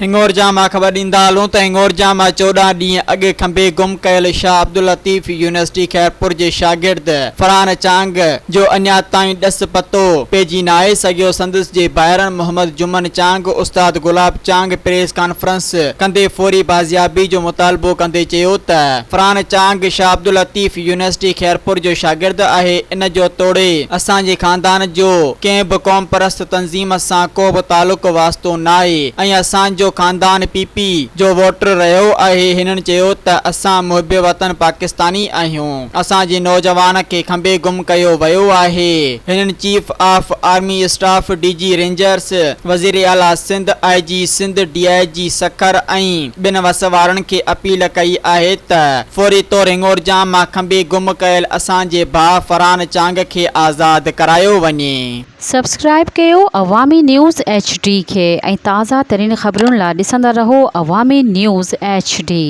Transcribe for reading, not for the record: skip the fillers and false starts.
هڱورجا مان خبر ڏيندا هلون ته هڱورجا مان 14 ڏينهن اڳ کنڀي گم ڪيل شاهه عبداللطيف يونيورسٽي خيرپور جي شاگرد فرحان چانگ جو اڃا تائين ڏس پتو پئجي ناهي سگهيو سندس جي ڀائرن محمد جمن چانگ استاد گلاب چانگ پريس ڪانفرنس ڪندي فوري بازيابي جو مطالبو ڪندي چيو ته فرحان چانگ شاهه عبداللطيف يونيورسٽي خيرپور جو شاگرد آهي ان جو توڙي اسان جي خاندان جو ڪنهن به قومپرست تنظيم سان ڪو به تعلق واسطو ناهي ۽ اسان جو خاندان پي پي جو ووٽر رهيو آهي هنن چيو ته اسان محب وطن پاڪستاني آهيون اسان جي نوجوان کي کنڀي گم ڪيو ويو آهي هنن chief of army staff D G rangers وزير اعليٰ Sindh I G Sindh D I G Sukkur ۽ ٻين وس وارن کي اپيل ڪئي آهي ته فوري طور هڱورجان مان کنڀي گم ڪيل اسان جي ڀاء فرحان چانگ کي آزاد ڪرايو وڃي. سبسڪرائيب ڪيو عوامي نيوز ايڇ ڊي کي ۽ تازه ترين خبرن لا ڏسندا رهو عوامي نيوز ايڇ ڊي.